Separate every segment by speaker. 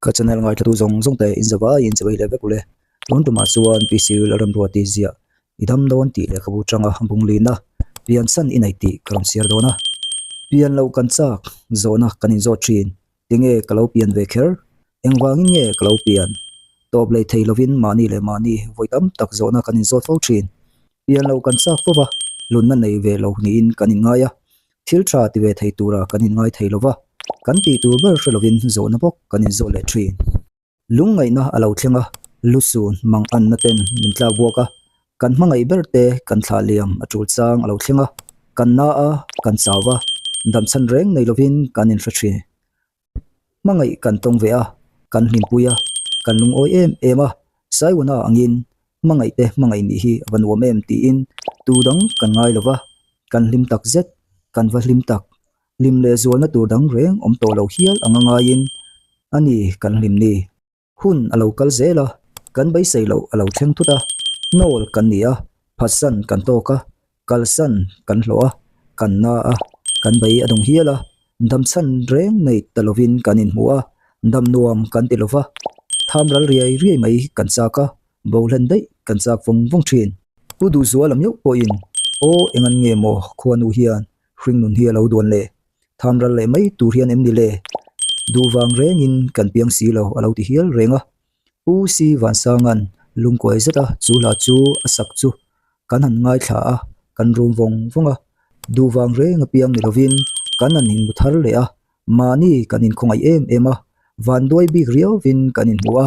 Speaker 1: Ka channel ngaithlatu zawng zawng te in zavaiin che vei leh vek ule. Tun tumah chuan PC Lalramruati ziah i dam dawn tih lehkhabu tanga bunglina pian chhan i nei tih ka rawn chhiar dawn a. Pian loh kan chak zawhna kan inzawt thin. Tinge ka lo pian ve kher? Engvangin nge ka lo pian? Tawp lei thei lovin mahni leh mahni vawi tam tak zawhna kan inzawt fo thin. Pian loh kan chak fo va, lunna nei ve lo niin kan inngai a. Thil tha ti ve thei tura kan inngai thei lo va, kan tih tur ber hre lovin zawhna bawk kan inzawh leh thin. Lungngaihna a lo thleng a, lusun mang anna ten min tlak buak a, kan hmangaih ber te kan thlah liam a tul chang a lo thleng a, kan na a, kan chau va, damchhan reng nei lovin kan inhre thin. Hmangaih kan tawng ve a, kan hlimpui a, kan lungawi em em a, Saiwana angin hmangaih te hmangaih nih hi a va nuam em tiin tu dang kan ngai lo va, kan hlim tak zet, kan va hlim tak. Hlim leh zualna tur dang reng awm tawh lo hial anga ngaiin a ni kan hlim ni. Hun a lo kal zel a, kan beisei loh a lo thleng thut a, hnawl kan ni a, phatsan kan tawk a, kalsan kan hlawh a, kan na a, kan bei a dawng hial a, damchhan reng nei ta lovin kan inhmu a, dam nuam kan ti lova, tham ral riai riai mai kan chak a, bo hlen daih kan chak vawng vawng thin. Pu Duhzuala meuh pawhin, Aw engan nge maw khuanu hian hring nun hi a lo duan le? Tham ral leh mai tur hian em ni le? Duh vang rengin kan piang si lo a lo ti hial reng a. Pu Si Vansanga'n lungkuai zet a chu hla chu a sak chu kan han ngaithla a, kan rum vawng vawng a. Duh vang reng a piang ni lovin kan han inhmu thar leh a, mahni kan inkhawngaih em em a, vanduai bik riauvin kan inhmu a,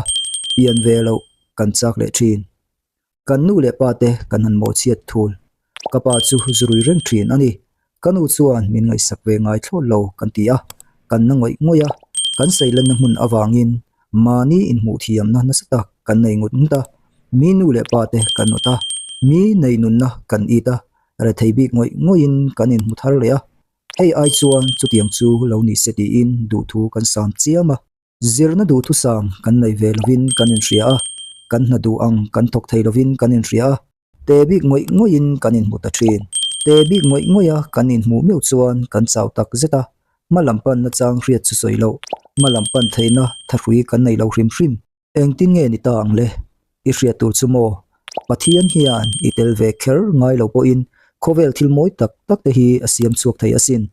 Speaker 1: pian ve loh kan chak leh thin. Kan nu leh pa te kan han mawhchhiat thul. Ka pa chu zurui reng thin a ni. Ka nu chuan min ngaihsak ve ngai thlawt lo kan ti a, kan na ngawih ngawih a, kan seilenna hmun avangin mahni inhmuh thiamna nasa tak kan nei ngut ngut a, mi nu leh pa te kan nawt a, mi nei nunna kan it a, rethei bik ngawih ngawihin kan inhmu thar leh a, hei ai chuan chutiang chu lo ni se tiin duhthu kan sam chiam a. Zirna duhthusam kan nei ve lovin kan inhria a, kan hna duh ang kan thawk thei lovin kan inhria a, te bik ngawih ngawihin kan inhmu ta thin. Te bik ngawih ngawih a kan inhmuh meuh chuan kan chau tak zet a, hma lam panna chang hriat chu sawi loh, hma lam pan theihna thahrui kan nei lo hrim hrim. Engtin nge ni ta ang le? I hriat tur chu maw? Pathian hian i tel ve kher ngai lo pawhin khawvel thil mawi tak tak te hi a siam chhuak thei asin.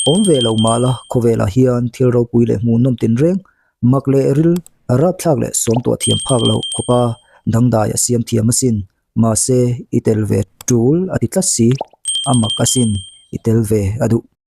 Speaker 1: Awm ve lo mah la khawvelah hian thil ropui leh hmuhnawm tinreng, mak leh ril, rapthlak leh sawmtuah thiam phak loh khawpa dangdai a siam thiam asin. Mahse, i tel ve tul a ti tlat si, a mak asin, i tel ve a duh.